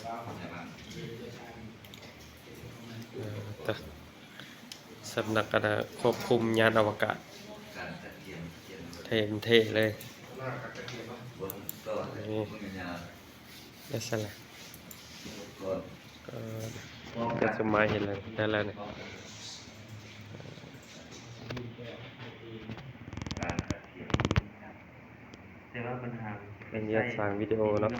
ເອີ ຕະ ສຳນັກຄະນະຄວບຄຸມຍານອະວະກາດ ເທ່ເລີຍ ນີ້ ໄດ້ຊັ້ນລະ ເອີ ເປັນສົມໝາຍເຫັນແລ້ວ ໄດ້ແລ້ວນີ້. ແຕ່ວ່າບັນຫາ ເປັນວຽກສ້າງວິດີໂອເນາະ.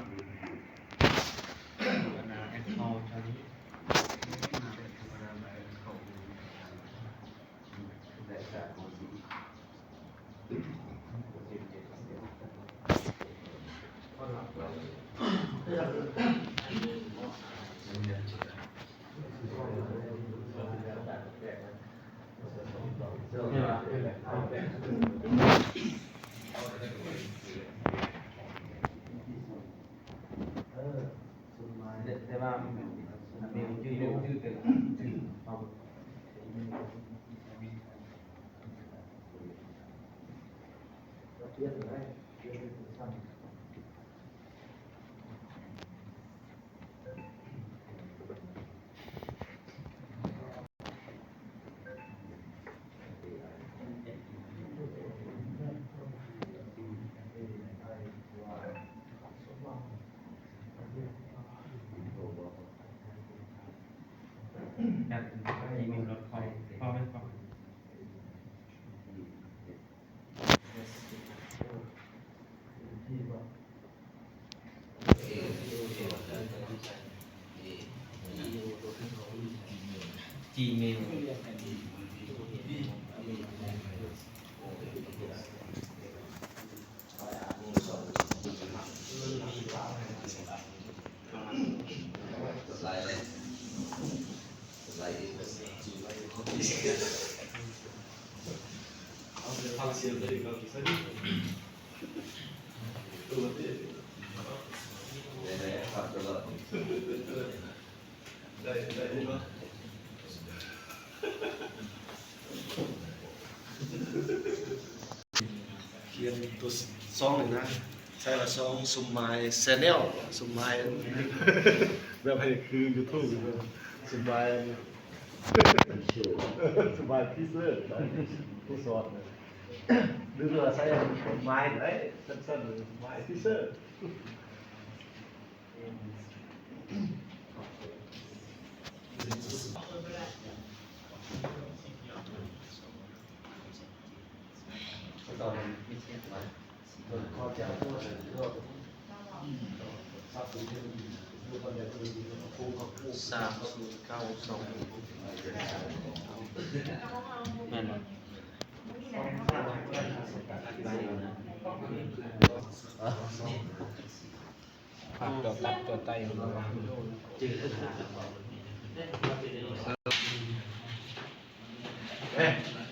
ຂຽນຕົວຊ່ອງນີ້ນະ ໃສ່ວ່າຊ່ອງສົມໝາຍແຊນແນວ ສົມໝາຍ ແບບໃຫ້ຄືຢູທູບ ສົມໝາຍ ສົມໝາຍທີເຊີ ຜູ້ສອນ ຫຼືວ່າໃສ່ສົມໝາຍໄດ້ ສັ້ນໆ ສົມໝາຍທີເຊີ. ສາມສູນເກົ້າສອງ ແມ່ນບໍ່? ພາບຕົວຕັດຕົວໄຕ້ ເອີ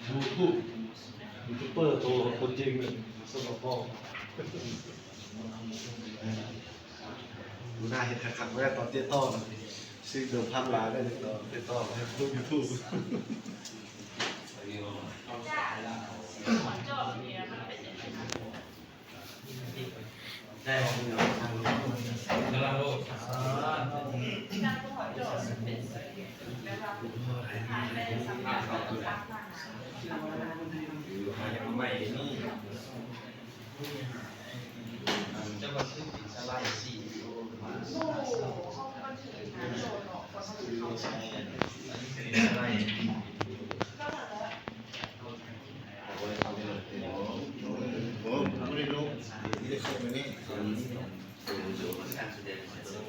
ຢູທູບ ຢູທູບເປີໂຕຕົວຈິງ ສົມມາພໍ້ ດູໜ້າເຮັດຄັກໆ ແມ່ຕອນເຕະຕໍ່ນະ ຊິໂດນພັນຫຼາຍເດ້ ຕອນເຕະຕໍ່ ເຮັດລົງຢູທູບ. ໂອ້ ບໍ່ໄດ້ລົບ ມີແຕ່ເຄື່ອງໄວ້ນີ້.